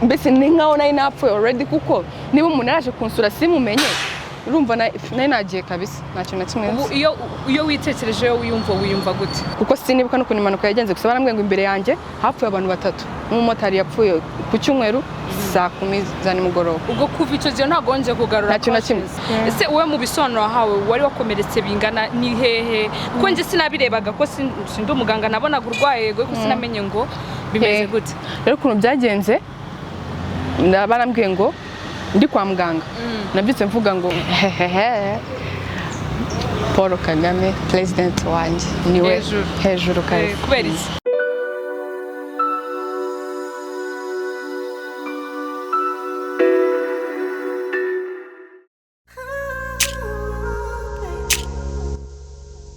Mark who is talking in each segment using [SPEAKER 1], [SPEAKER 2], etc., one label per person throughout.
[SPEAKER 1] Mbese ni nkaho nari napfuye already, kuko niba umuntu yaraje kunsura simumenye, urumva nari nagiye kabisa, nta kintu na kimwe
[SPEAKER 2] Ubu
[SPEAKER 1] nzi.
[SPEAKER 2] iyo witekerejeho, wiyumva gute?
[SPEAKER 1] Kuko sinibuka n'ukuntu impanuka yagenze, gusa barambwiye ngo imbere yanjye hapfuye abantu batatu n'umumotari yapfuye ku cyumweru saa 10 za nimugoroba.
[SPEAKER 2] Ubwo kuva icyo gihe ntabwo wongeye kugarura
[SPEAKER 1] Nta kintu na kimwe.
[SPEAKER 2] conscience. Ese wowe mu bisobanuro wahawe, wari wakomeretse bingana ni hehe? Kuko njye sinabirebaga, ko sindi umuganga, nabonaga urwaye yego, ariko sinamenye ngo bimeze gute.
[SPEAKER 1] Rero ukuntu byagenze, barambwiye ngo ndi kwa muganga, nabyutse mvuga ngo hehehe, Paul Kagame president wanjye niwe.
[SPEAKER 2] Hejuru.
[SPEAKER 1] Hejuru kabisa.
[SPEAKER 2] Kubera iki?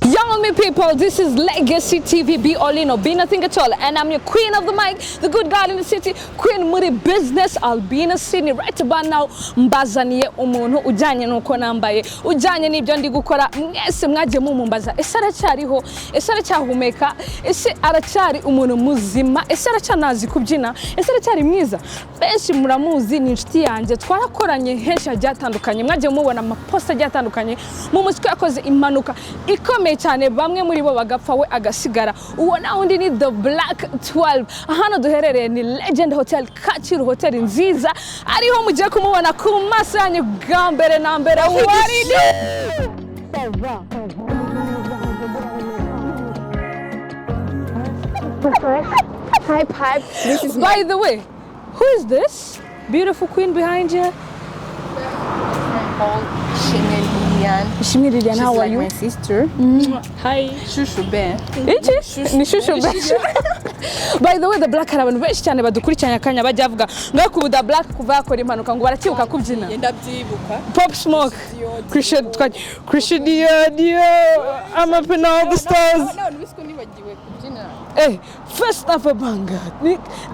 [SPEAKER 2] Young me people, this is Legacy TV, be all in or be nothing at all. And I'm your queen of the mic, the good girl in the city, queen muri business, Albina Sydney. Right about now, mbazaniye umuntu ujyanye n'uko nambaye, ujyanye n'ibyo ndi gukora. Mwese mwagiye mumumbaza, ese aracyariho? Ese aracyahumeka? Ese aracyari umuntu muzima? Ese aracyanazi kubyina? Ese aracyari mwiza? Benshi muramuzi, ni inshuti yanjye, twarakoranye henshi hagiye hatandukanye, mwagiye mubona amaposta agiye atandukanye. Mu mutwe yakoze impanuka ikomeye cyane, bamwe muri bo bagapfa, we agasigara. Uwo na undi ni The Black 12. Hano duherereye ni Legend Hotel Kacyiru, hotel nziza, ariho mugiye kumubona ku maso yanyu bwa mbere na mbere. Wari
[SPEAKER 1] Hype, hype. This is
[SPEAKER 2] By the way, who is this beautiful queen behind you?
[SPEAKER 1] Called Shimwe Lilian.
[SPEAKER 2] Ishimwe Lilian,
[SPEAKER 1] She's
[SPEAKER 2] how are
[SPEAKER 1] like
[SPEAKER 2] you?
[SPEAKER 1] my sister.
[SPEAKER 2] Hi.
[SPEAKER 1] Shushu Ben.
[SPEAKER 2] Iki ni shushu benshi. By the way, The Black, hari abantu benshi cyane badukurikiranye akanya bajya bavuga ngo kubu The Black kuva yakora impanuka ngo barakibuka kubyina.
[SPEAKER 3] Ndabyibuka.
[SPEAKER 2] Pop Smoke, Christian Christian Dior Dior, I'm up in all the stars.
[SPEAKER 1] None bisiko nibagiwe kubyina.
[SPEAKER 2] First never banga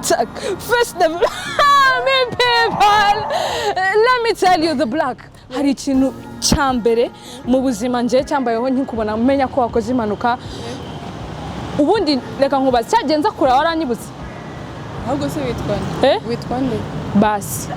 [SPEAKER 2] tak, first never me people, let me tell you, The Black, hari ikintu cya mbere mu buzima njye cyambayeho nkikubona, menya ko wakoze impanuka. Ubundi reka nkubaze, cyagenze kure waranyibutse?
[SPEAKER 3] Ahubwo se witwa nde?
[SPEAKER 2] Eh?
[SPEAKER 3] Witwa nde?
[SPEAKER 2] Basi.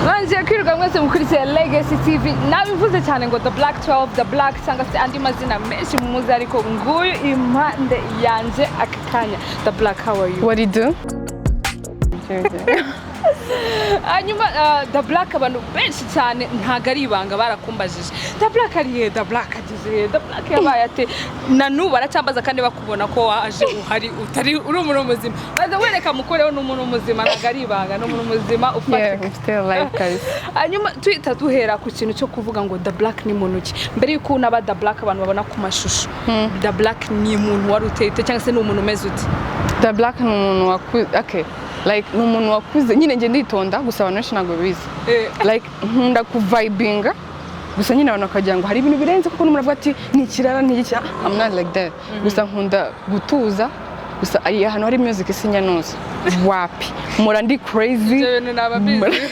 [SPEAKER 2] Mwangiye kwirirwa mwese mukurikiye Legacy TV. Nabivuze cyane ngo The Black 12, The Black cyangwa se andi mazina menshi mumuzi, ariko nguyu impande yanjye aka kanya. The Black, how are you?
[SPEAKER 1] What do you do?
[SPEAKER 2] Hanyuma The Black, abantu benshi cyane, ntabwo ari ibanga, barakumbajije The Black ari he, The Black ageze he, The Black yabaye ate? Na n'ubu baracyambaza kandi bakubona ko waje uhari, utari uri umuntu muzima. Baza wereka mukoreho, ni umuntu muzima, ntabwo ari ibanga, ni umuntu muzima
[SPEAKER 1] Yeah,
[SPEAKER 2] ufatika.
[SPEAKER 1] I'm still alive kabisa.
[SPEAKER 2] Hanyuma tuhita duhera ku kintu cyo kuvuga ngo The Black ni muntu ki? Mbere y'uko unaba The Black abantu babona ku mashusho, The Black ni umuntu wari uteye ute, cyangwa se ni umuntu umeze ute?
[SPEAKER 1] The Black ni umuntu wakuze, okay. Like ni umuntu wakuze nyine, njye nditonda, gusa abantu benshi ntabwo bizi. Like nkunda kuvibinga, gusa nyine abantu bakagira ngo hari ibintu birenze, kuko n'umuntu avuga ati ni ikirara, ni iki. I'm not like that. Gusa nkunda gutuza, gusa ari ahantu hari music sinyanuza wapi, mpora ndi crazy.
[SPEAKER 2] Ibyo bintu naba bizi.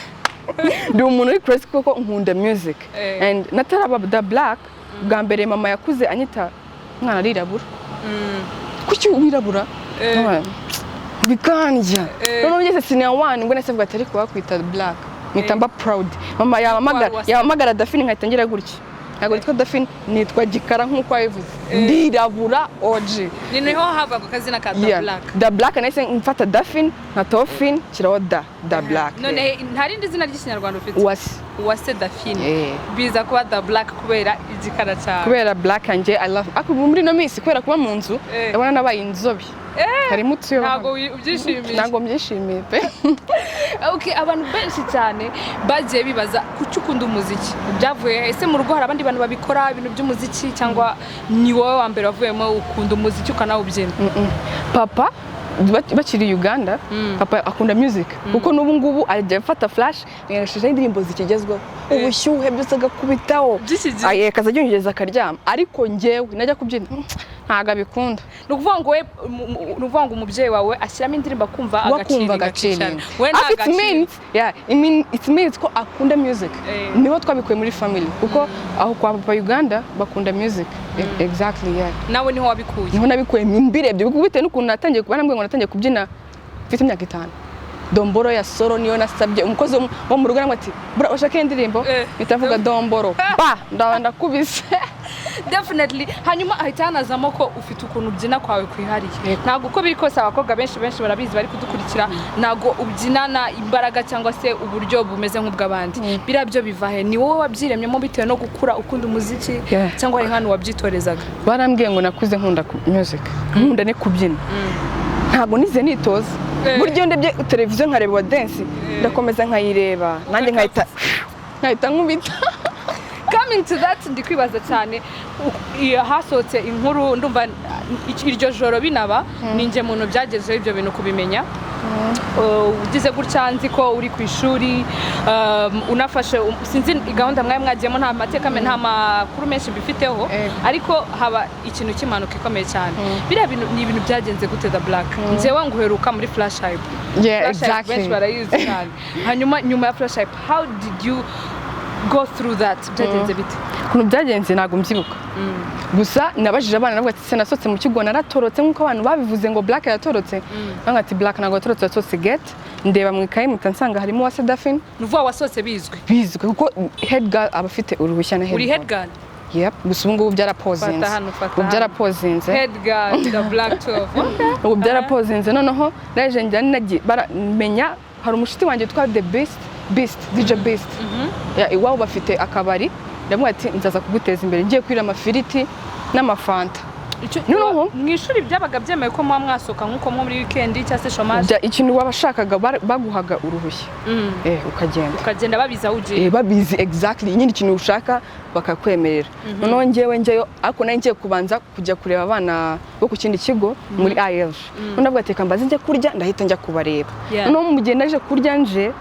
[SPEAKER 1] Ndi umuntu uri crazy kuko nkunda music. And nataraba The Black, bwa mbere mama yakuze anyita umwana arirabura, kuki wirabura? Bikandya. Noneho ngeze senior one, ubwo nahise mvuga ati ariko bakwita Black, mpita mba proud. Mama yampamagara,
[SPEAKER 2] Wari wasa-
[SPEAKER 1] yampamagara Dafini, nkahita ngira gutya. Ntabwo nitwa Daphine, nitwa Gikara nk'uko wabivuze, ndirabura OG.
[SPEAKER 2] Ni niho havaga akazina ka The Black?
[SPEAKER 1] The Black. Nahise mfata Daphine nka Tofin, shyiraho da The Black.
[SPEAKER 2] None nta rindi zina ry'Ikinyarwanda ufite?
[SPEAKER 1] Uwase.
[SPEAKER 2] Uwase Daphine.
[SPEAKER 1] Eh.
[SPEAKER 2] Biza kuba The Black kubera igikara cyawe?
[SPEAKER 1] Kubera black yanjye, I love. Ariko ubu muri ino minsi, kubera kuba mu nzu, ndabona nabaye inzobe, harimo utuyo.
[SPEAKER 2] Ntabwo ubyishimiye?
[SPEAKER 1] Ntabwo mbyishimiye pe.
[SPEAKER 2] Okay, abantu benshi cyane bagiye bibaza kuki ukunda umuziki. Byavuye ese mu rugo hari abandi bantu babikora ibintu by'umuziki, cyangwa ni wowe wa mbere wavuyemo ukunda umuziki ukanawubyina?
[SPEAKER 1] Papa bakiri Uganda, papa akunda music, kuko n'ubu ngubu ajya afata flash ngashishaho indirimbo zikigezweho, ubushyuhe byose agakubitaho.
[SPEAKER 2] By'iki gihe.
[SPEAKER 1] Aye, akaza aryongereza akaryama, ariko njyewe najya kubyina ntabwo abikunda.
[SPEAKER 2] Ni ukuvuga ngo we ni ukuvuga ngo umubyeyi wawe ashyiramo indirimbo akumva
[SPEAKER 1] we akumva
[SPEAKER 2] agachillinga,
[SPEAKER 1] agachillinga.
[SPEAKER 2] akicara. We nta
[SPEAKER 1] Ariko it
[SPEAKER 2] gaciro.
[SPEAKER 1] means, yeah, it mean, it means ko akunda music. Niho twabikuye muri family, kuko aho kwa papa Uganda bakunda music. Exactly, yeah.
[SPEAKER 2] Nawe niho wabikuye?
[SPEAKER 1] Niho nabikuye mbirebye, kuko bitewe n'ukuntu natangiye kuba, nambwiye ngo natangiye kubyina mfite imyaka 5. Domboro ya Soro niyo nasabye umukozi wo mu rugo, aramubwira ati: "Bura ushaka iyi ndirimbo?" Mpita mvuga domboro ba ndaba ndakubise.
[SPEAKER 2] Definitely. Hanyuma ahita hanazamo ko ufite ukuntu ubyina kwawe kwihariye.
[SPEAKER 1] Yego.
[SPEAKER 2] Ntabwo uko biri kose, abakobwa benshi benshi barabizi bari kudukurikira, ntabwo ubyinana imbaraga cyangwa se uburyo bumeze nk'ubw'abandi. Biriya byo biva he? Ni wowe wabyiremyemo bitewe no gukura ukunda umuziki, cyangwa hari nk'ahantu wabyitorezaga?
[SPEAKER 1] Barambwiye ngo nakuze nkunda music, nkunda no kubyina. Ntabwo nize nitoza. Burya iyo ndebye televiziyo nkareba wa dance, ndakomeza nkayireba nanjye nkahita nkubita.
[SPEAKER 2] Coming to that, ndi kwibaza cyane iyo hasohotse inkuru, ndumva iryo joro binaba ni njye muntu byagezeho ibyo bintu kubimenya. Ugize gutya nzi ko uri ku ishuri, unafashe sinzi gahunda mwari mwagiyemo, nta mateka nta makuru menshi mbifiteho. Ariko haba ikintu cy'impanuka ikomeye cyane. Biriya bintu ni ibintu byagenze gute, The Black? Njyewe nguheruka muri Flash Hype. Flash Hype benshi barayizi cyane. Hanyuma nyuma ya Flash Hype, how did you go through that? Byagenze bite?
[SPEAKER 1] Ukuntu byagenze ntabwo mbyibuka, gusa nabajije abana, navuga ati: "Se nasohotse mu kigo, naratorotse nk'uko abantu babivuze ngo Black yatorotse?" Banga ati: "Black ntabwo yatorotse, yatorotse gate." Ndeba mu ikayi mpita nsanga harimo Uwase Daphine.
[SPEAKER 2] Ni ukuvuga wasohotse bizwi?
[SPEAKER 1] Bizwi, kuko head girl aba afite uruhushya na head
[SPEAKER 2] Uri
[SPEAKER 1] boy.
[SPEAKER 2] head girl?
[SPEAKER 1] Yep, gusa ubu ngubu byarapozinze.
[SPEAKER 2] Fata hano, fata
[SPEAKER 1] Ubu
[SPEAKER 2] hano.
[SPEAKER 1] byarapozinze.
[SPEAKER 2] Head girl The Black 12, okay.
[SPEAKER 1] Ubu byarapozinze. Noneho naje njya menya hari umushuti wanjye witwa The Beast, Beast DJ Beast. Ya, iwabo bafite akabari. Ndamubwira ati: "Nzaza kuguteza imbere ngiye kwira amafiriti n'amafanta." Noneho
[SPEAKER 2] Mu ishuri byabaga byemewe ko muba mwasohoka nk'uko nko muri weekend cyangwa se chômage?
[SPEAKER 1] Ikintu wabashakaga baguhaga uruhushya, ukagenda.
[SPEAKER 2] Ukagenda babizi aho ugiye?
[SPEAKER 1] Eh, babizi exactly nyine, ikintu ushaka bakakwemerera. Noneho njyewe njyeyo, ariko nari ngiye kubanza kujya kureba abana bo ku kindi kigo muri ILG. Noneho ndavuga ati: "Reka mbanze njye kurya, ndahita njya kubareba." Noneho mu gihe naje kurya, nje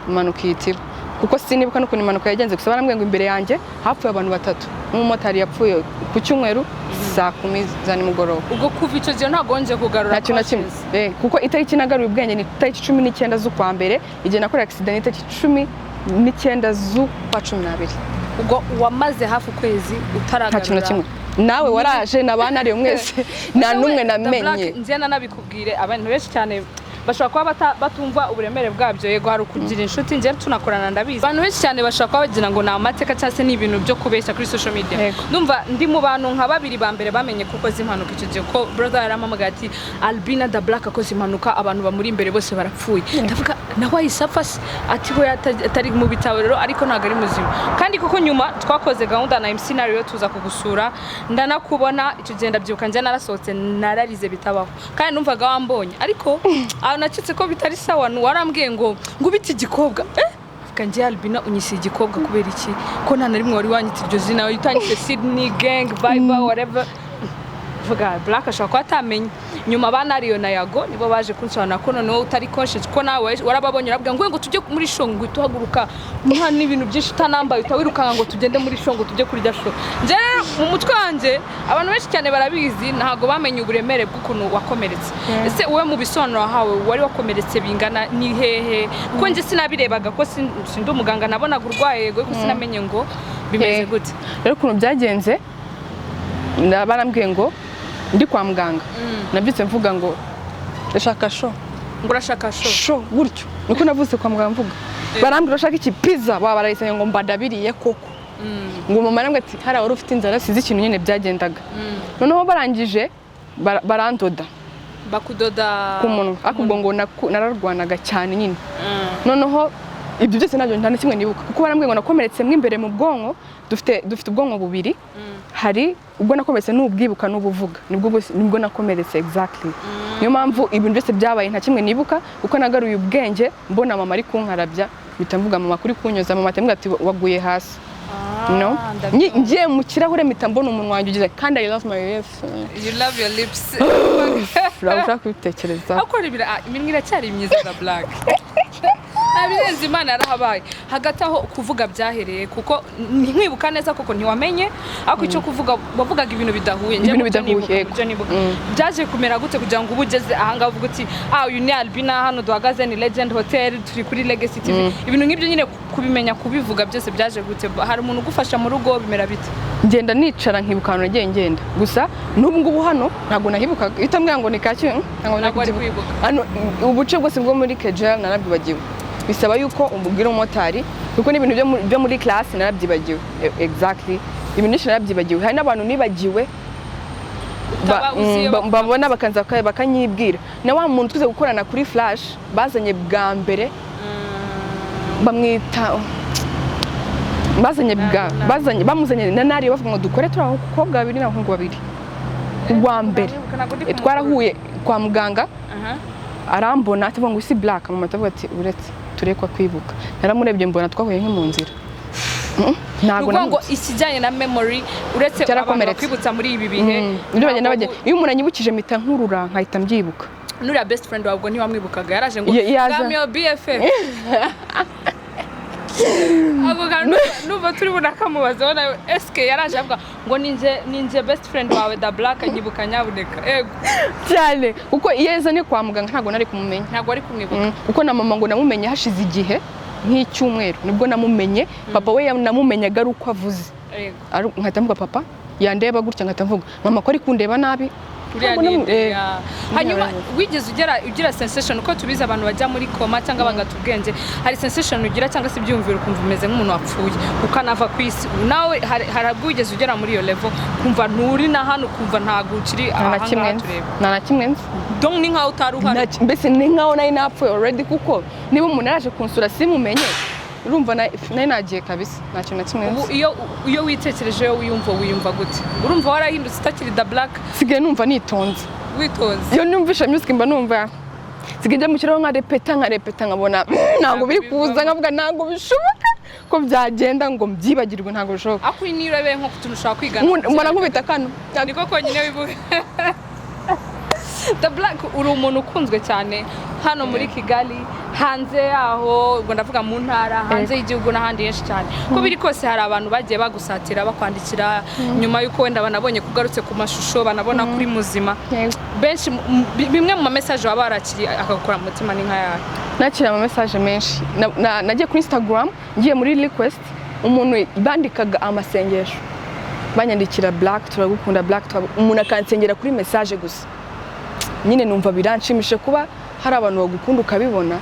[SPEAKER 1] impanuka ihita iba, kuko sinibuka n'ukuntu impanuka yagenze, gusa barambwiye ngo imbere yanjye hapfuye abantu batatu n'umumotari yapfuye ku cyumweru saa 10 za nimugoroba.
[SPEAKER 2] Ubwo kuva icyo gihe ntabwo wongeye kugarura
[SPEAKER 1] Nta kintu na kimwe.
[SPEAKER 2] conscious?
[SPEAKER 1] Eh, kuko itariki nagaruye ubwenge ni itariki 19 z'ukwa mbere, igihe nakoreye accident ni itariki 19 z'ukwa 12.
[SPEAKER 2] Ubwo wamaze hafi ukwezi utaragarura?
[SPEAKER 1] Nta kintu na kimwe. Nawe waraje na banariyo mwese, nta n'umwe namenye.
[SPEAKER 2] Njye nanabikubwire, abantu benshi cyane bashobora kuba batumva uburemere bwabyo. Yego, hari ukugira inshuti, njye tunakorana ndabizi, abantu benshi cyane bashobora kuba bagira ngo ni amateka cyangwa se ni ibintu byo kubeshya kuri social media. Ndumva ndi mu bantu nka babiri ba mbere bamenye ko ukoze impanuka icyo gihe, ko brother yarampamagaye ati: "Albina The Black akoze impanuka, abantu bamuri imbere bose barapfuye." Ndavuga: "Nawe ahise apfa se?" Ati: "We atari mu bitaro rero, ariko ntabwo ari muzima." Kandi koko nyuma twakoze gahunda na MC Nario tuza kugusura, ndanakubona. Icyo gihe ndabyibuka njye narasohotse nararize bitabaho, kandi numvaga wambonye, ariko aho nacitse ko bitari sawa. Warambwiye ngo ubite igikobwa, eh. Vuga njye: "Albina, unyise igikobwa kubera iki, ko nta na rimwe wari wanyita iryo zina, utanyise Sydney gang Viber, whatever?" Vuga Black ashobora kuba atamenye. Nyuma ba Nario na Yago nibo baje kunsobanura ko noneho utari conscious, ko nawe warababonye urabwira ngo tujye muri show, ngo uhite uhaguruka nta n'ibintu byinshi, utanambaye, utawirukanka ngo tugende muri show, ngo tujye kurya show. Njye rero mu mutwe wanjye, abantu benshi cyane barabizi, ntabwo bamenye uburemere bw'ukuntu wakomeretse. Ese wowe mu bisobanuro wahawe, wari wakomeretse bingana ni hehe? Kuko njye sinabirebaga, ko sindi umuganga, nabonaga urwaye yego, ariko sinamenye ngo bimeze gute.
[SPEAKER 1] Rero ukuntu byagenze, barambwiye ngo ndi kwa muganga nabyutse mvuga ngo ndashaka show.
[SPEAKER 2] Ngo urashaka show?
[SPEAKER 1] Show gutyo niko navutse kwa muganga mvuga. Barambwira: "Urashaka iki?" Pizza. Baba barayisanye ngo mbadabiriye koko. Ngo mama arambwira ati: "Hariya wari ufite inzara." Sinzi ikintu nyine byagendaga. Noneho barangije barandoda.
[SPEAKER 2] Bakudoda?
[SPEAKER 1] Ku munwa. Ariko ubwo ngo nararwanaga cyane nyine. Noneho ibyo byose ntabyo, nta na kimwe nibuka, kuko barambwiye ngo nakomeretse mo imbere mu bwonko. Dufite ubwonko bubiri. Hari ubwo nakomeretse n'ubwibuka n'ubuvuga, nibwo nakomeretse exactly. Niyo mpamvu ibintu byose byabaye nta kimwe nibuka, kuko nagaruye ubwenge mbona mama ari kunkarabya, mpita mvuga: "Mama, kuri kunyoza?" Mama atambwira ati: "Waguye hasi." No. Ngiye mu kirahure mpita mbona umunwa wanjye ugize, kandi I love my lips.
[SPEAKER 2] You love your lips.
[SPEAKER 1] Urabasha kubitekereza.
[SPEAKER 2] Ariko iminwa iracyari myiza na Black, nta birenze, Imana yarahabaye. Hagati aho kuvuga byahereye, kuko nkwibuka neza koko ntiwamenye, ariko icyo kuvuga wavugaga ibintu bidahuye. Njye
[SPEAKER 1] Ibintu
[SPEAKER 2] mu byo
[SPEAKER 1] bidahuye,
[SPEAKER 2] nibuka, mu
[SPEAKER 1] yego.
[SPEAKER 2] byo nibuka. Byaje kumera gute kugira ngo ube ugeze ahangaha uvuga uti: "Ah, uyu ni Albina, hano duhagaze ni Legend Hotel, turi kuri Legacy TV"? Ibintu nk'ibyo nyine, kubimenya, kubivuga byose byaje gute? Hari umuntu ugufasha mu rugo? Bimera bite?
[SPEAKER 1] Ngenda nicara nkibuka ahantu nagiye ngenda gusa. N'ubu ngubu hano ntabwo nahibukaga. Iyo utambwira ngo ni Kacyiru, ntabwo
[SPEAKER 2] Ntabwo wari
[SPEAKER 1] nakubyibuka.
[SPEAKER 2] kwibuka.
[SPEAKER 1] Hano ubuce bwose bwo muri Kejel narabwibagiwe. Bisaba yuko umubwira umumotari, kuko n'ibintu byo muri class narabyibagiwe. Exactly, ibintu byinshi narabyibagiwe. Hari n'abantu nibagiwe
[SPEAKER 2] Utaba uzi iyo
[SPEAKER 1] babona bakanza bakanyibwira. Na wa muntu twize gukorana kuri flash bazanye bwa mbere, bamwita bazanye bwa bazanye bamuzanye na nari bavuga ngo dukore turi abakobwa babiri n'abahungu babiri uwa mbere.
[SPEAKER 2] Ntabwo ndi kumukuru.
[SPEAKER 1] Twarahuye kwa muganga. Arambona atavuga ngo: "Isi Black?" Mama atavuga ati: "Uretse turekwa kwibuka." Naramurebye mbona twahuye nko mu nzira. Ntabwo
[SPEAKER 2] Ni ukuvuga ngo
[SPEAKER 1] namutse.
[SPEAKER 2] ikijyanye na memory, uretse abantu
[SPEAKER 1] Cyarakomeretse.
[SPEAKER 2] bakwibutsa muri ibi bihe,
[SPEAKER 1] Ibyo bagenda
[SPEAKER 2] ntabwo
[SPEAKER 1] bagenda, iyo umuntu anyibukije mpita nkurura nkahita mbyibuka.
[SPEAKER 2] Nuriya best friend wawe ubwo ntiwamwibukaga? Yaraje ngo
[SPEAKER 1] Yaza.
[SPEAKER 2] I'm your BFF. Ako kantu numva turi bunakamubazeho nawe. Eske yaraje avuga ngo ninjye best friend wawe da Black, nyibuka nyabuneka"? Ego.
[SPEAKER 1] Cyane, kuko iyo yazanye kwa muganga ntabwo nari kumumenya.
[SPEAKER 2] Ntabwo ari kumwibuka.
[SPEAKER 1] Kuko na mama ngo namumenye hashize igihe nk'icyumweru nibwo namumenye. Papa we namumenyaga ari uko avuze. Nkahita mvuga papa, yandeba gutya nkahita mvuga mama ko ari kundeba nabi.
[SPEAKER 2] Uriya
[SPEAKER 1] Ntabwo
[SPEAKER 2] ni ya. Hanyuma wigeze ugira sensation, uko tubizi abantu bajya muri koma cyangwa bagata ubwenge, hari sensation ugira cyangwa se ibyiyumviro ukumva umeze nk'umuntu wapfuye ukanava ku isi? Nawe hari ubwo wigeze ugera muri iyo level, kumva nturi na hano, ukumva ntabwo ukiri
[SPEAKER 1] Nta na
[SPEAKER 2] aha
[SPEAKER 1] kimwe
[SPEAKER 2] ngaha
[SPEAKER 1] nzi.
[SPEAKER 2] tureba?
[SPEAKER 1] Nta na kimwe nzi.
[SPEAKER 2] Donc ni nkaho utari uhari.
[SPEAKER 1] Mbese ni nkaho nari napfuye already, kuko niba umuntu yaraje kunsura simumenye, urumva nari nagiye kabisa. Nta kintu na kimwe
[SPEAKER 2] Ubu
[SPEAKER 1] nzi.
[SPEAKER 2] iyo witekerejeho, wiyumva gute? Urumva warahindutse utakiri da Black?
[SPEAKER 1] Nsigaye numva nitonze.
[SPEAKER 2] Witonze.
[SPEAKER 1] Iyo numvishe music mba numva nsigaye njya mu kirahure nkarepeta, nkarepeta, nkabona ntabwo biri kuza, nkavuga ntabwo bishoboka ko byagenda ngo mbyibagirwe, ntabwo bishoboka.
[SPEAKER 2] Ako niyo urebeye nko ku tuntu ushobora kwigana.
[SPEAKER 1] Mbona nkubita kano.
[SPEAKER 2] Niko konyine wibuka. The Black, uri umuntu ukunzwe cyane hano muri Kigali, hanze yaho, ubwo ndavuga mu ntara, hanze y'igihugu n'ahandi henshi cyane. Uko biri kose hari abantu bagiye bagusatira, bakwandikira nyuma y'uko wenda banabonye ko ugarutse ku mashusho, banabona kuri muzima.
[SPEAKER 1] Yego.
[SPEAKER 2] Benshi bimwe mu ma message waba warakiriye akagukora mu mutima ni nk'ayahe?
[SPEAKER 1] Nakira ama message menshi. Nagiye kuri Instagram, ngiye muri request, umuntu bandikaga amasengesho, banyandikira: "Black, turagukunda, Black, umuntu akansengera kuri message gusa nyine. Numva biranshimisha kuba hari abantu bagukunda ukabibona.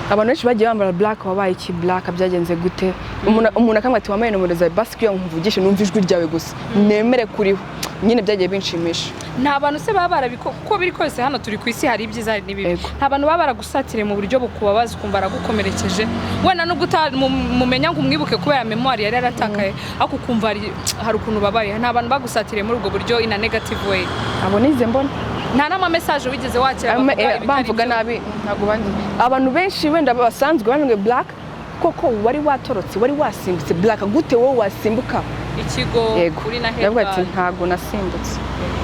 [SPEAKER 1] Abantu benshi bagiye bambara: "Black, wabaye iki? Black, byagenze gute?" Umuntu akambwira ati: "Wambaye nomero zawe basi kugira ngo nkuvugishe, numve ijwi ryawe gusa, nemere kuriho." Nyine byagiye binshimisha.
[SPEAKER 2] Nta bantu se baba barabiko, uko biri kose hano turi ku isi, hari ibyiza hari n'ibibi.
[SPEAKER 1] Yego.
[SPEAKER 2] Nta bantu baba baragusatiriye mu buryo bukubabaza, ukumva aragukomerekeje, wenda nubwo utamumenya ngo umwibuke kubera mémoire yari yaratakaye, ariko ukumva hari ukuntu ubabaye? Nta bantu bagusatiriye muri ubwo buryo in a negative way?
[SPEAKER 1] Abo nize mbona.
[SPEAKER 2] Nta n'ama message wigeze wakira bavuga ibitari
[SPEAKER 1] Bamvuga
[SPEAKER 2] byo?
[SPEAKER 1] nabi ntabwo banzi. Abantu benshi wenda basanzwe bambwiye: "Black, koko wari watorotse, wari wasimbutse? Black, gute wowe wasimbuka
[SPEAKER 2] ikigo?"
[SPEAKER 1] Yego.
[SPEAKER 2] Uri na
[SPEAKER 1] Ndavuga ati
[SPEAKER 2] headband.
[SPEAKER 1] ntabwo nasimbutse.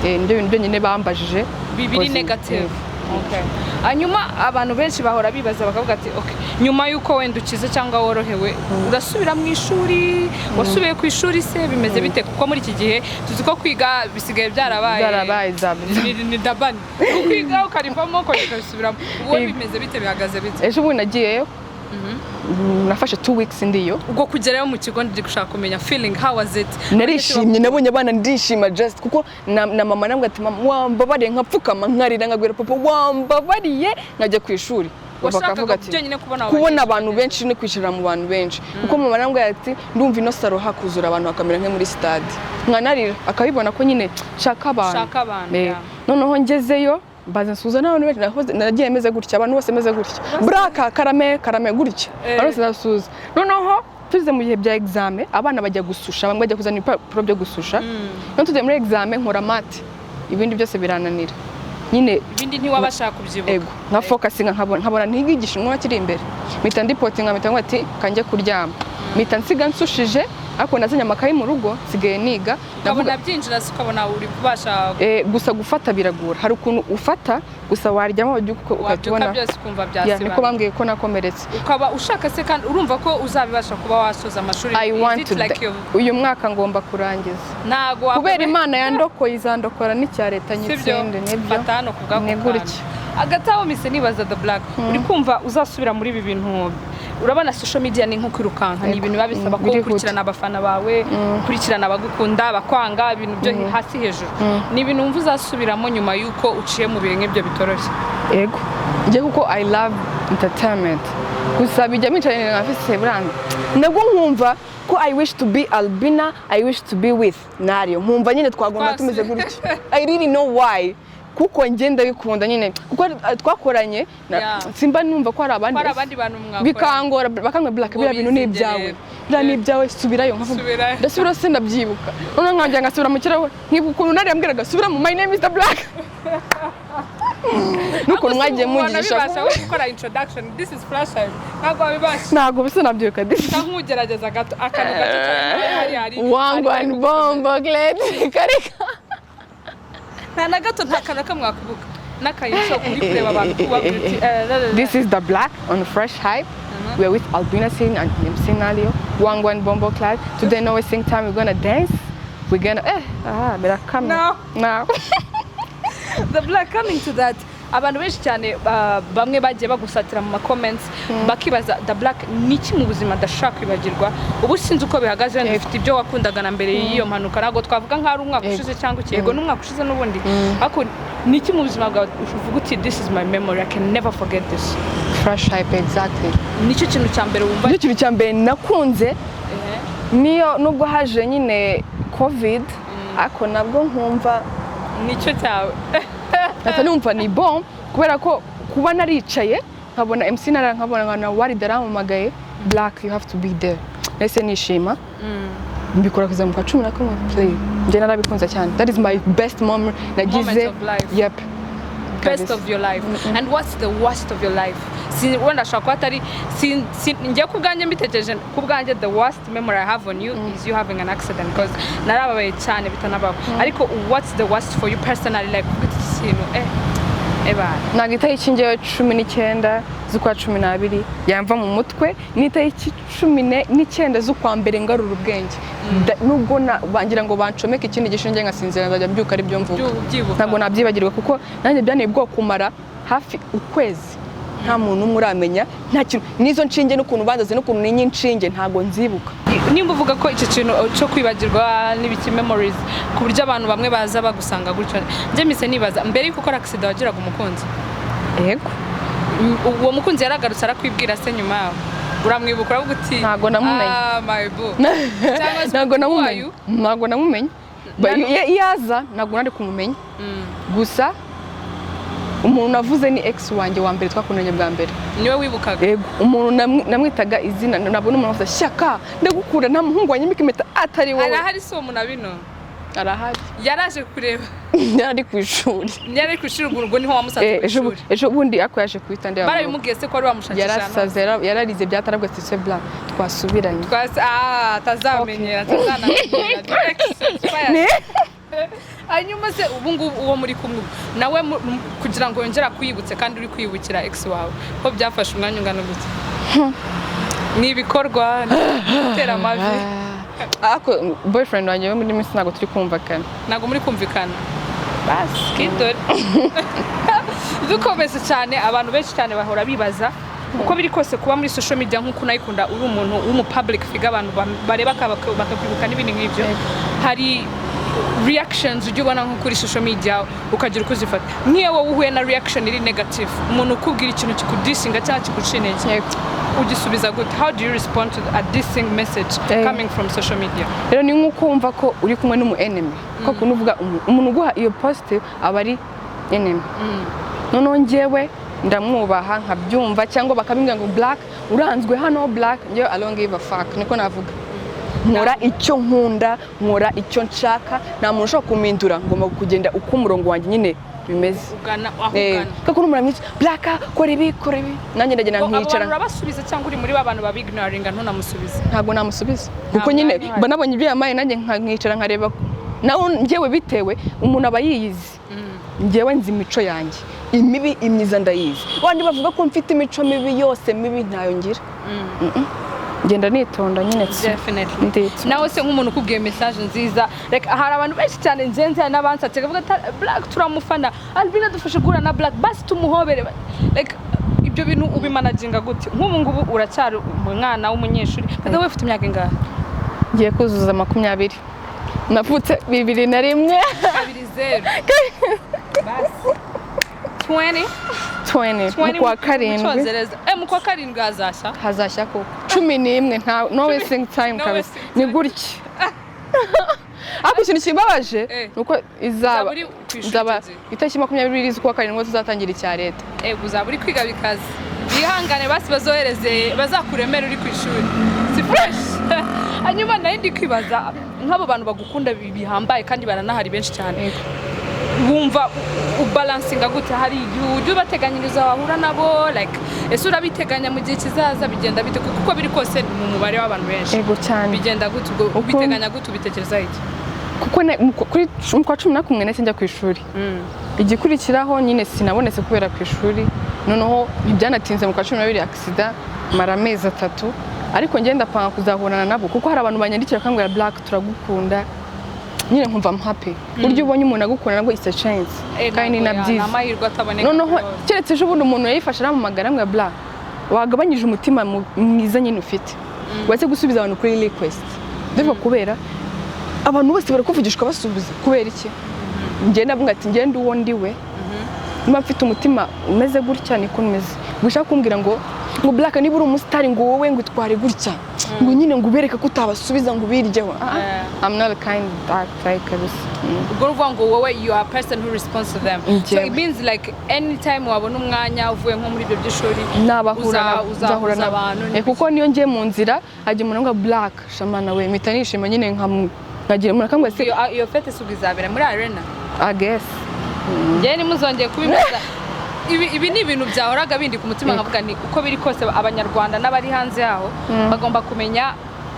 [SPEAKER 1] Nibyo bintu byonyine bambajije.
[SPEAKER 2] Bibiri
[SPEAKER 1] Positive.
[SPEAKER 2] negative. Okay. Hanyuma abantu benshi bahora bibaza bakavuga ati: "Okay, nyuma y'uko wenda ukize cyangwa worohewe, urasubira mu ishuri? Wasubiye ku ishuri se bimeze bite?" Kuko muri iki gihe tuzi ko kwiga bisigaye byarabaye
[SPEAKER 1] Byarabaye
[SPEAKER 2] ni dabani, ukwiga ukarivamo ukongera ukabisubiramo. Ubu
[SPEAKER 1] Yego.
[SPEAKER 2] bimeze bite? Bihagaze bite?
[SPEAKER 1] Ejo bundi nagiyeyo. Nafashe 2 weeks ndiyo.
[SPEAKER 2] Ubwo kugerayo mu kigo, ndi gushaka kumenya feeling, how was it?
[SPEAKER 1] Narishimye, nabonye abana ndishima just kuko na mama nambwira ati: "Mama, wambabariye nkapfukama nkarira, nkabwira papa wambabariye nkajya ku ishuri."
[SPEAKER 2] Washakaga
[SPEAKER 1] bakavuga ati
[SPEAKER 2] byonyine kubona abo
[SPEAKER 1] kubona
[SPEAKER 2] banyeshuri.
[SPEAKER 1] Abantu benshi no kwicarira mu bantu benshi, kuko mama arambwira ati: "Ndumva ino salon hakuzura abantu hakamera nko muri stade." Nkanarira, akabibona ko nyine nshaka abantu.
[SPEAKER 2] Ushaka abantu,
[SPEAKER 1] Eh,
[SPEAKER 2] yeah.
[SPEAKER 1] Noneho ngezeyo mbaza nsuhuza n'abantu benshi. Nagiye meze gutya, abantu bose meze gutya, buraka karame karame gutya, abantu bose ndasuhuza. Noneho tugeze mu bihe bya examen, abana bajya gususha, bamwe bajya kuzana ibipapuro byo gususha. Noneho tugiye muri examen, nkora math, ibindi byose birananira nyine.
[SPEAKER 2] Ibindi ntiwabasha kubyibuka.
[SPEAKER 1] Ego, nka focusinga nkabona ntigigisha umwe kiri imbere, mpita ndipotinga, mpita ngo ati kanjye kuryama, mpita nsiga nsushije, ariko nazanye amakayi mu rugo, nsigaye niga.
[SPEAKER 2] Ukabona byinjira se, ukabona uri kubasha?
[SPEAKER 1] Eh, gusa gufata biragora. Hari ukuntu ufata gusa, waryama wabyuka ugahita
[SPEAKER 2] Wabyuka
[SPEAKER 1] ubona
[SPEAKER 2] byose ukumva
[SPEAKER 1] Yeah, niko
[SPEAKER 2] byasibana.
[SPEAKER 1] bambwiye ko nakomeretse.
[SPEAKER 2] Ukaba ushaka se kandi urumva ko uzabibasha kuba wasoza amashuri?
[SPEAKER 1] I
[SPEAKER 2] Is
[SPEAKER 1] want
[SPEAKER 2] it
[SPEAKER 1] to
[SPEAKER 2] like
[SPEAKER 1] uyu mwaka ngomba kurangiza.
[SPEAKER 2] Ntago
[SPEAKER 1] Kubera Imana yandokoye, izandokora n'icya leta
[SPEAKER 2] Sibyo?
[SPEAKER 1] nyitsinde. Nibyo.
[SPEAKER 2] Fata hano ku bwako
[SPEAKER 1] Ni
[SPEAKER 2] kantu.
[SPEAKER 1] gutya.
[SPEAKER 2] Hagati aho mise nibaza, The Black, uri kumva uzasubira muri ibi bintu? Urabona social media ni nko kwirukanka, ni
[SPEAKER 1] Yego.
[SPEAKER 2] ibintu biba bisaba ko
[SPEAKER 1] Birihuta.
[SPEAKER 2] ukurikirana abafana bawe, ukurikirana abagukunda, abakwanga, ibintu byo hasi hejuru. Ni ibintu wumva uzasubiramo nyuma y'uko uciye mu bihe nk'ibyo bitoroshye?
[SPEAKER 1] Yego, njye kuko I love entertainment. Gusa bijya bicaye nka mfise buranga, nabwo nkumva ko I wish to be Albina, I wish to be with Nario, nkumva nyine twagomba tumeze gutya. I really know why, kuko njye ndabikunda nyine, kuko twakoranye simba numva ko hari abandi
[SPEAKER 2] Ko hari abandi bantu mwakoranye.
[SPEAKER 1] Bikangora, bakangwa: "Black,
[SPEAKER 2] Ngo
[SPEAKER 1] biriya bintu ni
[SPEAKER 2] bizigere.
[SPEAKER 1] ibyawe, biriya ni ibyawe, subirayo." Nkavuga
[SPEAKER 2] Subirayo.
[SPEAKER 1] ndasubira, sinabyibuka. Noneho nkongera ngasubira mu kirahure, nkibuka ukuntu Nario yambwiraga: "Subira mu my name is the Black," n'ukuntu mwagiye munyigisha.
[SPEAKER 2] Wanabibasha we gukora introduction, "This is Flash Time"? Ntabwo wabibasha?
[SPEAKER 1] Ntabwo bisa nabyibuka disi.
[SPEAKER 2] Nka nk'ugerageza gato, akantu gato cyane hari hari
[SPEAKER 1] Wangwan bomboclaat kareka.
[SPEAKER 2] Nta na gato, nta kantu na kamwe wakwibuka n'akayisho uri kureba abantu kubabwira uti eh, la, la, la.
[SPEAKER 1] This is The Black on Fresh Hype. We are with Albina Sin and MC Nalio. Wangwan bomboclaat. Today, no wasting time. We're gonna dance. We're gonna birakamye.
[SPEAKER 2] No.
[SPEAKER 1] No.
[SPEAKER 2] The Black, coming to that, abantu benshi cyane bamwe bagiye bagusatira mu ma comments, bakibaza: The Black ni iki mu buzima adashaka kwibagirwa? Ubu sinzi uko bihagaze, wenda ufite ibyo wakundaga na mbere y'iyo mpanuka, ntabwo twavuga nk'aho ari umwaka ushize cyangwa iki, yego n'umwaka ushize n'ubundi, ariko ni iki mu buzima bwawe uvuga uti: "This is my memory, I can never forget this"?
[SPEAKER 1] Fresh Hype, exactly.
[SPEAKER 2] Nicyo kintu cya mbere wumva?
[SPEAKER 1] Nicyo kintu cya mbere nakunze. Niyo nubwo haje nyine COVID, ariko nabwo nkumva
[SPEAKER 2] Nicyo cyawe.
[SPEAKER 1] Mpita numva ni bon, kubera ko kuba naricaye nkabona MC Nara, nkabona nka Warida arampamagaye: "Black, you have to be there." Nahise nishima, mbikora kugeza mu kwa 11. Play, njye narabikunze cyane. That is my best moment nagize.
[SPEAKER 2] Moment of life.
[SPEAKER 1] Yep.
[SPEAKER 2] Best
[SPEAKER 1] Kabisa.
[SPEAKER 2] of your life. And what's the worst of your life? Si wenda ashobora kuba atari njye ku bwanjye mbitekereje, ku bwanjye the worst memory I have on you is you having an accident, because narababaye cyane bitanabaho. Ariko what's the worst for you personally, like kuvuga iki kintu eba?
[SPEAKER 1] Ntabwo itariki ngewe 19 z'ukwa 12 yamva mu mutwe, n'itariki 19 z'ukwa mbere ngarura ubwenge. Nubwo bangira ngo bancomeke ikindi gishinge nkasinzira, nzajya mbyuka ari byo mvuga.
[SPEAKER 2] Ubyibuka.
[SPEAKER 1] Ntabwo nabyibagirwa, kuko nanjye byanteye ubwoba kumara hafi ukwezi nta muntu umwe uramenya, nta kintu, n'izo nshinge n'ukuntu bandoze n'ukuntu ninye inshinge ntabwo nzibuka.
[SPEAKER 2] Nimba uvuga ko icyo kintu cyo kwibagirwa n'ibiki, memories, ku buryo abantu bamwe baza bagusanga gutyo, njye mise nibaza: mbere y'uko ukora accident wagiraga umukunzi?
[SPEAKER 1] Yego.
[SPEAKER 2] Uwo mukunzi yaragarutse arakwibwira se nyuma yaho? Uramwibuka, uravuga uti:
[SPEAKER 1] Ntabwo namumenye.
[SPEAKER 2] "Ah, my boo"? Cyangwa se
[SPEAKER 1] Ntabwo
[SPEAKER 2] who are
[SPEAKER 1] namumenye.
[SPEAKER 2] you?
[SPEAKER 1] Ntabwo namumenye. Iyo aza ntabwo nari kumumenya. Gusa umuntu navuze ni ex wanjye wa mbere twakundanye bwa mbere.
[SPEAKER 2] Niwe wibukaga?
[SPEAKER 1] Yego, umuntu namwitaga izina, nabona umuntu avuze: "Shyaka, ndagukunda, nta muhungu wanyambika impeta atari wowe."
[SPEAKER 2] Arahari si uwo muntu abino?
[SPEAKER 1] Arahari.
[SPEAKER 2] Yaraje kureba?
[SPEAKER 1] Yari ku ishuri.
[SPEAKER 2] Yari ku ishuri, ubwo niho wamusanze?
[SPEAKER 1] Eh,
[SPEAKER 2] Ku
[SPEAKER 1] ejo
[SPEAKER 2] ishuri.
[SPEAKER 1] Ejo bundi ako yaje kuhita ndeba mu rugo.
[SPEAKER 2] Barabimubwiye se ko wari wamushakisha ahantu hose?
[SPEAKER 1] Yarasaze, yararize byatarabwo ati: "Se Black, twasubiranye?"
[SPEAKER 2] Twase ah atazamenyera, atazanamenyera. Expired. Hanyuma se ubu ngubu uwo muri kumwe ubu, nawe kugira ngo yongere akwibutse kandi uri kwibukira ex wawe, ko byafashe umwanya ungana gute? Ni ibikorwa, ni gutera amavi?
[SPEAKER 1] Ariko boyfriend wanjye we muri minsi ntabwo turi kumvikana.
[SPEAKER 2] Ntabwo muri kumvikana, basi kidore. Dukomeze cyane, abantu benshi cyane bahora bibaza uko biri kose kuba muri social media nk'uko unayikunda, uri umuntu w'umu public figure, abantu bareba bakakwibuka n'ibindi nk'ibyo. Hari Reactions ujya ubona nko kuri social media, ukagira uko uzifata, nk'iyo wowe uhuye na reaction iri negative, umuntu ukubwira ikintu kikudisinga cyangwa kiguca intege, ugisubiza gute? How do you respond to a dissing message coming from social media?
[SPEAKER 1] Rero ni nk'uko wumva ko uri kumwe n'umu enemy, ko kuntu uvuga umuntu uguha iyo positive aba ari enemy. Noneho njyewe ndamwubaha, nkabyumva, cyangwa bakabimbwira ngo "Black, uranzwe hano, Black." Njyewe I don't give a fuck, niko navuga. Nkora icyo nkunda, nkora icyo nshaka, nta muntu ushobora kumpindura. Ngomba kugenda uko umurongo wanjye nyine bimeze.
[SPEAKER 2] Ugana aho ugana.
[SPEAKER 1] Kuko n'umuntu mwinshi, "Black, kora ibi, kora ibi," nanjye ndagenda
[SPEAKER 2] Ngo abo
[SPEAKER 1] nkicara.
[SPEAKER 2] bantu urabasubiza cyangwa uri muri ba bantu babignoringa, ntunamusubize?
[SPEAKER 1] Ntabwo namusubiza, kuko nyine
[SPEAKER 2] mwanya uhari.
[SPEAKER 1] mba nabonye ibyo yamaye, nanjye nkicara nkareba. Nawe njyewe bitewe umuntu aba yiyizi. Njyewe nzi imico yanjye, imibi, imyiza ndayizi. Wandi bavuga ko mfite imico mibi yose mibi, ntayo ngira. Ngenda nitonda nyine tsi.
[SPEAKER 2] Definitely.
[SPEAKER 1] Nditonda.
[SPEAKER 2] Nawe se nk'umuntu ukubwiye message nziza, like hari abantu benshi cyane nzenze, hari n'abansatse bavuga ati "Black turamufana, Albina dufashe guhura na Black, basi tumuhobere." Like ibyo bintu ubimanaginga gute? Nk'ubu ngubu uracyari umwana w'umunyeshuri. By the way, ufite imyaka ingahe?
[SPEAKER 1] Ngiye kuzuza 20. Navutse 2001.
[SPEAKER 2] 20 basi, 20.
[SPEAKER 1] 20 mu kwa karindwi.
[SPEAKER 2] Cyongereza, mu kwa karindwi hazashya.
[SPEAKER 1] Hazashya koko 11, nta no wasting time.
[SPEAKER 2] No
[SPEAKER 1] Kabisa.
[SPEAKER 2] wasting
[SPEAKER 1] Ni
[SPEAKER 2] time.
[SPEAKER 1] gutya, ariko ikintu kimbabaje ni uko izaba
[SPEAKER 2] Uzaba uri ku ishuri
[SPEAKER 1] nzaba
[SPEAKER 2] icyo gihe.
[SPEAKER 1] itariki 20 z'ukwa karindwi tuzatangira icya leta.
[SPEAKER 2] Uzaba uri kwiga bikaze. Bihangane basi, bazohereze, bazakuremera uri ku ishuri, si fresh? Hanyuma nari ndi kwibaza nk'abo bantu bagukunda bihambaye, kandi baranahari benshi cyane, wumva ubalansinga gute? Hari igihe ujya ubateganyiriza wahura nabo? Like ese urabiteganya mu gihe kizaza? Bigenda bite? Kuko uko biri kose ni mu mubare w'abantu benshi.
[SPEAKER 1] Ego cyane.
[SPEAKER 2] Bigenda gute ubwo? Ubiteganya gute? Ubitekerezaho iki?
[SPEAKER 1] Kuko mu kwa 11 nahise njya ku ishuri. Igikurikiraho nyine sinabonetse kubera ku ishuri. Noneho ntibyanatinze, mu kwa 12 accident, mara amezi 3. Ariko ngenda ndapanga kuzahurana nabo, kuko hari abantu banyandikira bakambwira "Black, turagukunda." Nyine nkumva I'm happy. Buryo ubonye umuntu agukunda nabwo it's a chance, kandi ni na
[SPEAKER 2] Ntabwo
[SPEAKER 1] byiza.
[SPEAKER 2] ni amahirwe ataboneka
[SPEAKER 1] Noneho
[SPEAKER 2] kuri bose.
[SPEAKER 1] keretse ejo bundi umuntu yayifashe arampamagara, arambwira "Black, wagabanyije umutima mwiza nyine ufite, uretse gusubiza abantu kuri request." Ndavuga kubera abantu bose barakuvugishwa basubiza, kubera iki? Njye ndavuga ati ngende uwo ndi we, niba mfite umutima umeze gutya niko umeze. Gushaka kumbwira ngo "Black, niba uri umusitari," ngo "wowe ngo itware gutya," ngo nyine ngo ubereke ko utabasubiza, ngo ubiryeho. Ah, I'm not kind that type kabisa.
[SPEAKER 2] Ubwo ni ukuvuga ngo wowe you are a person who responds to them, so
[SPEAKER 1] Njyewe.
[SPEAKER 2] it means like anytime wabona umwanya uvuye nko muri ibyo by'ishuri,
[SPEAKER 1] Nabahura nabo, nzahura
[SPEAKER 2] uzahuza
[SPEAKER 1] nabo.
[SPEAKER 2] abantu.
[SPEAKER 1] Kuko niyo ngiye mu nzira hajya umuntu ngo "Black, shamana we," mpita nishima nyine, nkagira umuntu akambwira se.
[SPEAKER 2] Iyo fête si ubwo izabera muri arena?
[SPEAKER 1] I guess.
[SPEAKER 2] Njyewe ntimuzongeye kubibaza. Ibi ni ibintu byahoraga bindi ku mutima, nkavuga ni uko biri kose abanyarwanda n'abari hanze yaho bagomba kumenya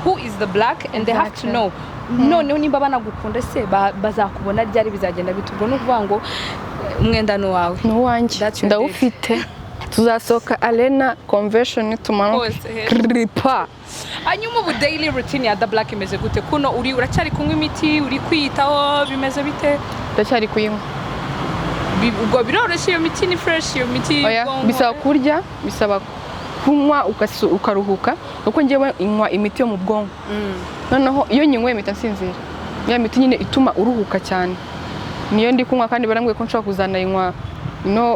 [SPEAKER 2] who is the Black, and they have to know. Noneho nimba banagukunda se, bazakubona ryari? Bizagenda bite? Ubwo ni ukuvuga ngo umwenda ni uwawe.
[SPEAKER 1] Ni uwanjye.
[SPEAKER 2] That's your.
[SPEAKER 1] Ndawufite. Tuzasohoka arena convention, tumanuke.
[SPEAKER 2] Hose hejuru.
[SPEAKER 1] Kripa.
[SPEAKER 2] Hanyuma ubu daily routine ya The Black imeze gute? Kuno uri uracyari kunywa imiti, uri kwiyitaho, bimeze bite?
[SPEAKER 1] Ndacyari kuyinywa.
[SPEAKER 2] Ubwo biroroshye? Iyo miti ni fresh, iyo miti
[SPEAKER 1] Oya,
[SPEAKER 2] y'ubwonko?
[SPEAKER 1] bisaba kurya, bisaba kunywa, ukaruhuka, kuko njyewe inywa imiti yo mu bwonko. Noneho iyo nyinyweye mpita nsinzira. Ya miti nyine ituma uruhuka cyane niyo ndi kunywa, kandi barambwiye ko nshobora kuzanayinywa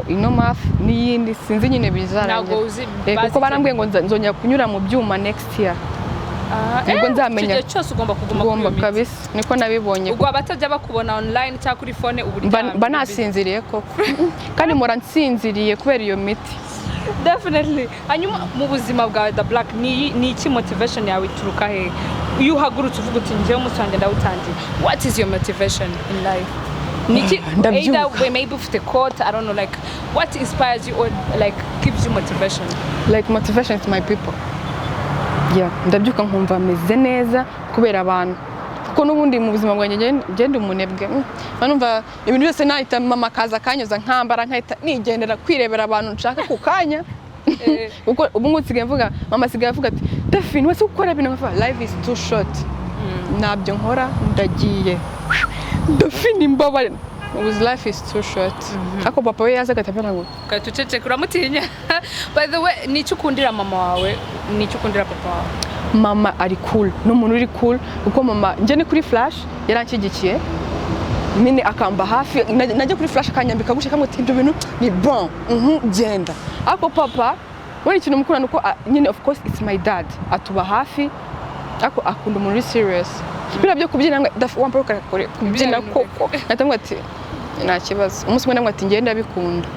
[SPEAKER 1] ino mafi n'iyindi, sinzi nyine bizarangira.
[SPEAKER 2] Ntabwo uzi
[SPEAKER 1] Kuko barambwiye ngo nzongera kunyura mu byuma next year. Nibwo nzamenya.
[SPEAKER 2] Icyo gihe cyose ugomba kuguma kuri
[SPEAKER 1] Ugomba
[SPEAKER 2] iyo miti.
[SPEAKER 1] kabisa, niko nabibonye.
[SPEAKER 2] Ubwo abatajya bakubona online cyangwa kuri phone, ubu uryamye.
[SPEAKER 1] Mba nasinziriye koko, kandi mpora nsinziriye kubera iyo miti.
[SPEAKER 2] Definitely. Hanyuma mu buzima bwawe, The Black, ni iki motivation yawe ituruka he? Iyo uhagurutse uvuga uti "Njyewe umunsi wanjye ndawutangiye," what is your motivation in life? Ni iki?
[SPEAKER 1] Ndabyuka.
[SPEAKER 2] Either way, maybe ufite quote, I don't know, like what inspires you or like gives you motivation?
[SPEAKER 1] Like motivation is my people. Yeah, ndabyuka nkumva meze neza kubera abantu, kuko n'ubundi mu buzima bwanjye ngenda umunebwe. Mba numva ibintu byose nahita mama akaza akanyoza, nkambara, nkahita nigendera kwirebera abantu nshaka ku kanya, kuko ubu ngubu nsigaye mvuga, mama asigaye avuga ati "Delphine, wese gukora ibintu." Nkavuga "Life is too short, ntabyo nkora, ndagiye, Delphine imbabare." Ubu life is too short, ariko papa we yaza agahita ambwira ngo
[SPEAKER 2] Ugahita uceceka, uramutinya. By the way, ni icyo ukundira mama wawe, ni icyo ukundira papa wawe?
[SPEAKER 1] Mama ari cool, ni umuntu uri cool, kuko mama njye ni kuri flash yaranshyigikiye. Nyine akamba hafi, najya kuri Flash akanyambika gutya, akamubwira ati: "Ibyo bintu ni bon, genda." Ariko papa we, ikintu mukunda nuko nyine, of course it's my dad, atuba hafi, ariko akunda umuntu uri serious. Biriya byo kubyina ngo wambaye ukakore kubyina
[SPEAKER 3] bintu.
[SPEAKER 1] Koko nkahita ati: "Nta kibazo." Umunsi umwe ndamubwira ati: "Ngenda ndabikunda."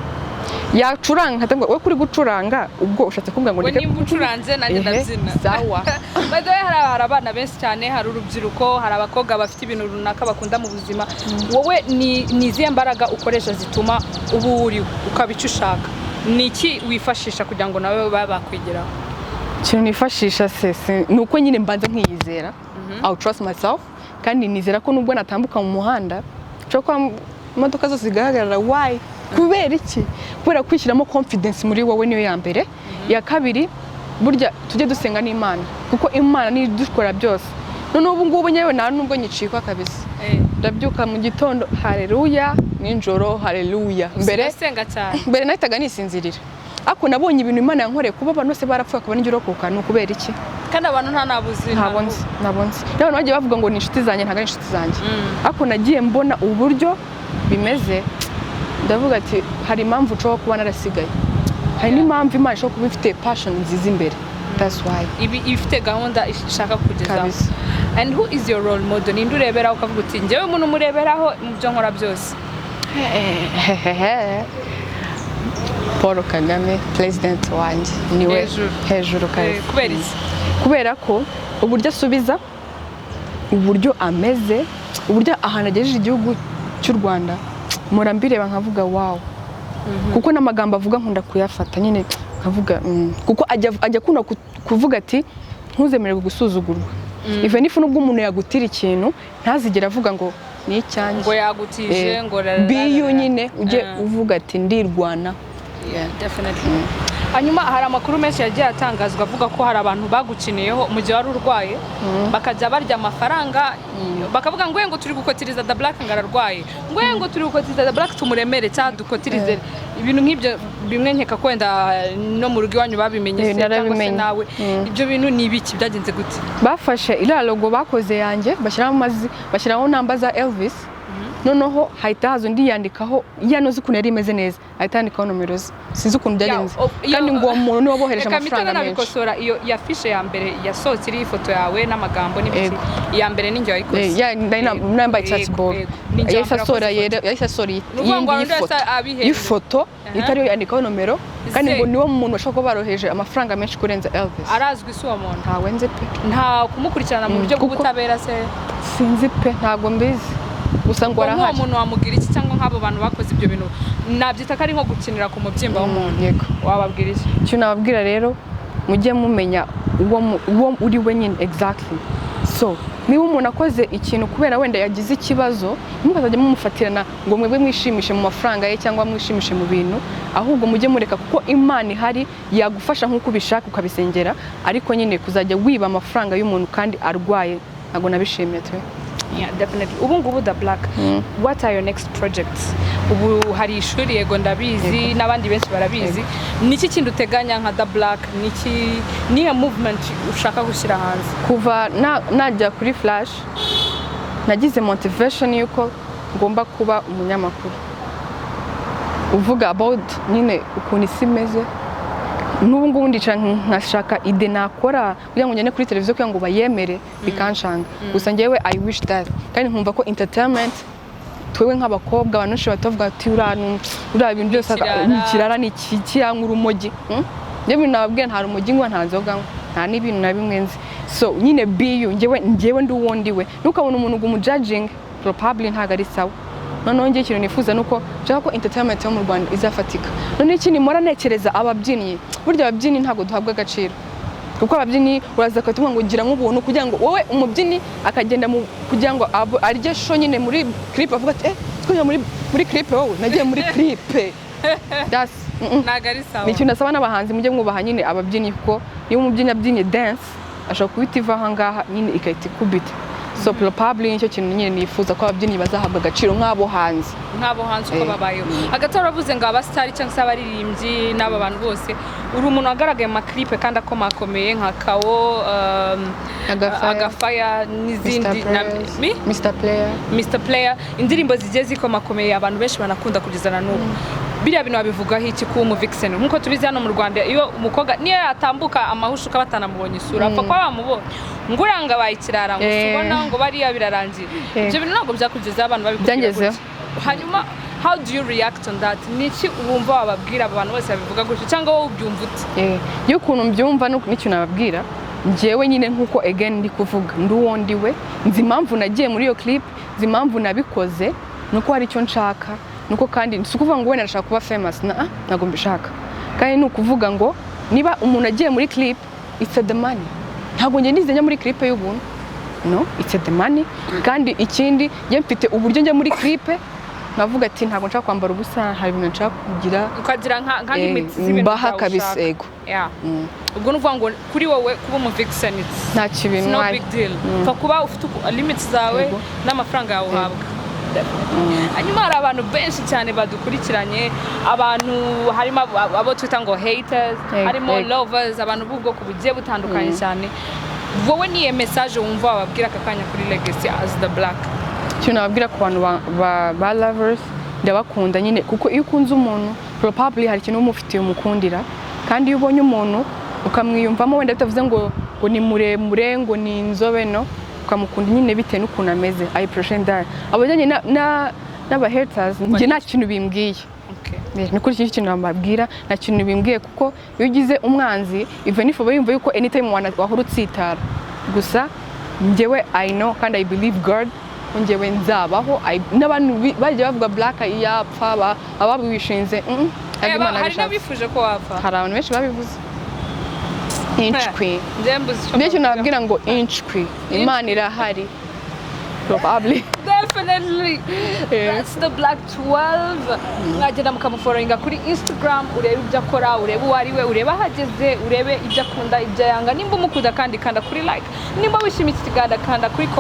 [SPEAKER 1] Yacuranga, nkahita mubwira: "We kuri gucuranga, ubwo ushatse kumbwira ngo
[SPEAKER 3] We
[SPEAKER 1] ndeke?"
[SPEAKER 3] nimba ucuranze nanjye
[SPEAKER 1] Ehe,
[SPEAKER 3] ndabyina.
[SPEAKER 1] Sawa.
[SPEAKER 2] By the way, hari abana benshi cyane, hari urubyiruko, hari abakobwa bafite ibintu runaka bakunda mu buzima. Wowe ni izihe mbaraga ukoresha zituma uba uriwe, ukaba icyo ushaka? Ni iki wifashisha kugira ngo nawe babe bakwigeraho?
[SPEAKER 1] Ikintu nifashisha se ni uko nyine mbanza nkiyizera. I trust myself, kandi nizera ko nubwo natambuka mu muhanda, nshobora kuba imodoka zose zigahagarara. Why? Kubera iki? Kubera kwishyiramo confidence muri wowe, niyo ya mbere. Iya kabiri, burya tujye dusenga n'Imana, kuko Imana niyo idukora byose. Noneho ubu ngubu nyewe nta nubwo nyicikwa kabisa. Ndabyuka mu gitondo, haleluya, nijoro, haleluya. Mbere
[SPEAKER 2] usenga cyane.
[SPEAKER 1] Mbere nahitaga nisinzirira, ariko nabonye ibintu Imana yankoreye. Kuba abantu bose barapfuye akaba n'ijya urokoka, ni ukubera iki?
[SPEAKER 2] Kandi abantu nta nabuzi.
[SPEAKER 1] Ntabwo nzi, ntabwo nzi. N'abantu bagiye bavuga ngo ni inshuti zanjye, ntabwo ari inshuti zanjye, ariko nagiye mbona uburyo bimeze, ndavuga ati: "Hari impamvu nshobora kuba narasigaye, hari n'impamvu Imana ishobora kuba ifite passion nziza imbere." That's why.
[SPEAKER 2] Ibi ifite gahunda ishaka kugezaho.
[SPEAKER 1] Kabisa.
[SPEAKER 2] And who is your role model? Ninde ureberaho ukavuga uti: "Njyewe umuntu umureberaho mu byo nkora byose"?
[SPEAKER 1] Paul Kagame, president wanjye, niwe.
[SPEAKER 2] Hejuru.
[SPEAKER 1] Hejuru kabisa.
[SPEAKER 2] Kubera iki?
[SPEAKER 1] Kubera ko uburyo asubiza, uburyo ameze, uburyo ahantu agejeje igihugu cy'u Rwanda, mpora mbireba nkavuga: "Wow." Kuko n'amagambo avuga nkunda kuyafata nyine, nkavuga kuko ajya akunda kuvuga ati: "Ntuzemererwe gusuzugurwa." Even if nubwo umuntu yagutira ikintu, ntazigere avuga ngo ni icyanjye.
[SPEAKER 2] Ngo yagutije.
[SPEAKER 1] Eh,
[SPEAKER 2] ngo rararara.
[SPEAKER 1] Biyu nyine ujye uvuga ati: "Ndirwana."
[SPEAKER 2] Yeah, definitely. Hanyuma hari amakuru menshi yagiye atangazwa avuga ko hari abantu bagukiniyeho mu gihe wari urwaye, bakajya barya amafaranga, bakavuga ngo: "Ngo turi gukotiriza The Black ngo ararwaye, ngo turi gukotiriza The Black tumuremere cyangwa dukotirize," ibintu nk'ibyo. Bimwe nkeka ko wenda no mu rugo iwanyu babimenye
[SPEAKER 1] Eh,
[SPEAKER 2] se cyangwa se
[SPEAKER 1] narabimenye.
[SPEAKER 2] nawe. Ibyo bintu ni ibiki? Byagenze gute?
[SPEAKER 1] Bafashe iriya logo bakoze yanjye, bashyiraho amazi, bashyiraho namba za Elvis, noneho hahita haza undi yandikaho ya noze ukuntu yari imeze neza, ahita yandikaho nomero ze. Sinzi ukuntu byagenze. Kandi ngo uwo muntu niwe wohereje
[SPEAKER 2] Reka mpite
[SPEAKER 1] amafaranga menshi.
[SPEAKER 2] nabikosora. Iyo ya affiche ya mbere yasohotse iriho ifoto yawe n'amagambo n'ibiki,
[SPEAKER 1] Yego.
[SPEAKER 2] iya mbere ni njye wayikoze.
[SPEAKER 1] Eh, ya nari
[SPEAKER 2] Yego,
[SPEAKER 1] nambaye icyatsi
[SPEAKER 2] yego,
[SPEAKER 1] ball.
[SPEAKER 2] yego. Ni njye
[SPEAKER 1] Yahise
[SPEAKER 2] wa mbere
[SPEAKER 1] asohora
[SPEAKER 2] wakoze ifoto.
[SPEAKER 1] yahise asohora
[SPEAKER 2] Ni ukuvuga ngo
[SPEAKER 1] iyindi
[SPEAKER 2] undi wese
[SPEAKER 1] y'ifoto
[SPEAKER 2] abihembye.
[SPEAKER 1] y'ifoto itariyo, yandikaho nomero, kandi
[SPEAKER 2] Se.
[SPEAKER 1] ngo niwo muntu bashobora kuba baroheje amafaranga menshi kurenza Elvis.
[SPEAKER 2] Arazwi si uwo muntu?
[SPEAKER 1] Ntawe nzi pe.
[SPEAKER 2] Nta kumukurikirana mu buryo bw'ubutabera se?
[SPEAKER 1] Sinzi pe, ntabwo mbizi, gusa ngo
[SPEAKER 2] Ngo nk'uwo
[SPEAKER 1] arahari.
[SPEAKER 2] muntu wamubwira iki? Cyangwa nk'abo bantu bakoze ibyo bintu, nabyita ko ari nko gukinira ku mubyimba w'umuntu,
[SPEAKER 1] Yego.
[SPEAKER 2] wababwira iki?
[SPEAKER 1] Icyo nababwira rero, mujye mumenya uwo uri we nyine, exactly. So niba umuntu akoze ikintu kubera wenda yagize ikibazo, ntimukazajye mumufatirana ngo mwebwe mwishimishe mu mafaranga ye cyangwa mwishimishe mu bintu, ahubwo mujye mureka, kuko Imana ihari yagufasha nk'uko ubishaka ukabisengera. Ariko nyine kuzajya wiba amafaranga y'umuntu kandi arwaye, ntabwo nabishimiye twe.
[SPEAKER 2] Yeah, definitely. Ubu ngubu The Black, what are your next projects? Ubu hari ishuri, yego ndabizi, n'abandi benshi barabizi. Niki kindi uteganya nka The Black? Niki, nihe movement ushaka gushyira hanze?
[SPEAKER 1] Kuva najya kuri Flash, nagize motivation y'uko ngomba kuba umunyamakuru uvuga about nyine ukuntu isi imeze. N'ubu ngubu ndicara nkashaka idée nakora kugira ngo ngende kuri televiziyo kugira ngo bayemere, bikanshanga. Gusa njyewe I wish that, kandi nkumva ko entertainment, twebwe nk'abakobwa, abantu benshi batavuga ati: "Uriya ibintu byose
[SPEAKER 2] Ikirara.
[SPEAKER 1] ni ikirara, ni iki cyangwa urumogi." Njyewe ibintu nababwiye, nta rumogi nywa, nta nzoga nywa, nta n'ibintu na bimwe nzi. So nyine be you. Njyewe ndi uwo ndi we. Ntukabona umuntu ngo umujudging, probably ntabwo ari sawa. Noneho njye ikintu nifuza ni uko nshaka ko entertainment yo mu Rwanda izafatika. Noneho ikindi mpora ntekereza, ababyinnyi, burya ababyinnyi ntabwo duhabwa agaciro, kuko ababyinnyi uraza ukahita ngo gira nk'ubuntu kugira ngo wowe umubyinnyi akagenda mu kugira ngo arye show nyine muri clip, avuga ati: "Eh, twajya muri clip, wowe nagiye muri clip." That's
[SPEAKER 2] Ntabwo ari sawa.
[SPEAKER 1] Ni ikintu nasaba n'abahanzi, mujye mwubaha nyine ababyinnyi, kuko niba umubyinnyi abyinnye dance, ashobora kubita iva aha ngaha nyine igahita ikubita. So probably nicyo kintu nyine nifuza, ko ababyinnyi bazahabwa agaciro nk'abo hanze.
[SPEAKER 2] Nk'abo hanze uko babayeho. Hagati aho uravuze ngo abasitari cyangwa se abaririmbyi n'aba bantu bose, uri umuntu wagaragaye mu maklipe kandi akomakomeye nka Kawo,
[SPEAKER 1] Agafaya.
[SPEAKER 2] Agafaya n'izindi.
[SPEAKER 1] Mr. Players, Mr. Player.
[SPEAKER 2] Mr Player, indirimbo zigiye zikomakomeye abantu benshi banakunda kugeza na n'ubu. Biriya bintu babivugaho iki, kuba umu vixen? Nk'uko tubizi hano mu Rwanda, iyo umukobwa niyo yatambuka amahushuka batanamubonye isura, apfa kuba bamubonye ngo uranga abaye ikirara, ngo ubona ngo bariya birarangiye. Ibyo bintu ntabwo byakugezeho, abantu babikubwira
[SPEAKER 1] Byangezeho.
[SPEAKER 2] gutya? Hanyuma how do you react on that? Ni iki wumva wababwira abo bantu bose babivuga gutyo, cyangwa wowe ubyumva ute?
[SPEAKER 1] Iyo ukuntu mbyumva n'ikintu nababwira njyewe nyine, nk'uko again ndi kuvuga, ndi uwo ndi we, nzi impamvu nagiye muri iyo clip, nzi impamvu nabikoze, nuko hari icyo nshaka, nuko kandi si ukuvuga ngo wenda ndashaka kuba famous na ntabwo mbishaka. Kandi ni ukuvuga ngo niba umuntu agiye muri clip, it's the money. Ntabwo njye nize njya muri clip y'ubuntu, no, it's the money. Kandi ikindi, njye mfite uburyo njya muri clip nkavuga ati ntabwo nshaka kwambara ubusa, hari ibintu nshaka kugira.
[SPEAKER 2] Ukagira nka limits z'ibintu
[SPEAKER 1] mbaha
[SPEAKER 2] byawe
[SPEAKER 1] kabisa.
[SPEAKER 2] ushaka.
[SPEAKER 1] Ego.
[SPEAKER 2] Yeah. Ubwo ni ukuvuga ngo kuri wowe kuba umu vixen, it's
[SPEAKER 1] Nta kintu
[SPEAKER 2] it's no
[SPEAKER 1] intwaye.
[SPEAKER 2] big deal, pfa kuba ufite limits zawe n'amafaranga yawe uhabwa. Hanyuma hari abantu benshi cyane badukurikiranye, abantu harimo abo twita ngo haters, harimo lovers, abantu b'ubwoko bugiye butandukanye cyane. Wowe niye message wumva wababwira aka kanya kuri Legacy as the Black?
[SPEAKER 1] Ikintu nababwira ku bantu ba lovers, ndabakunda nyine, kuko iyo ukunze umuntu probably hari ikintu uba umufitiye umukundira. Kandi iyo ubonye umuntu ukamwiyumvamo, wenda bitavuze ngo ni muremure, ngo ni inzobe, no ukamukunda nyine bitewe n'ukuntu ameze, I appreciate that. Abajyanye n'aba haters, njye nta kintu bimbwiye. Ni kuri iki kintu nababwira, nta kintu bimbwiye, kuko iyo ugize umwanzi, even if uba yumva yuko anytime wahora utsitara. Gusa njyewe I know kandi I believe God ko njyewe nzabaho. N'abantu bagiye bavuga Black yapfa, ababwishinze, ntabwo Imana
[SPEAKER 2] Hari
[SPEAKER 1] yabishatse.
[SPEAKER 2] n'abifuje ko wapfa.
[SPEAKER 1] Hari abantu benshi babivuze, inchwi.
[SPEAKER 2] Njye mbuze icyo
[SPEAKER 1] Niyo kintu
[SPEAKER 2] mbabwira.
[SPEAKER 1] nababwira ngo inchwi, Imana irahari probably.
[SPEAKER 2] Definitely. That's the Black 12. Mwagenda mukamufollowinga kuri Instagram, urebe ibyo akora, urebe uwo ari we, urebe aho ageze, urebe ibyo akunda, ibyo yanga. Nimba umukunda kandi, kanda kuri like. Nimba wishimiye iki kiganiro, kanda kuri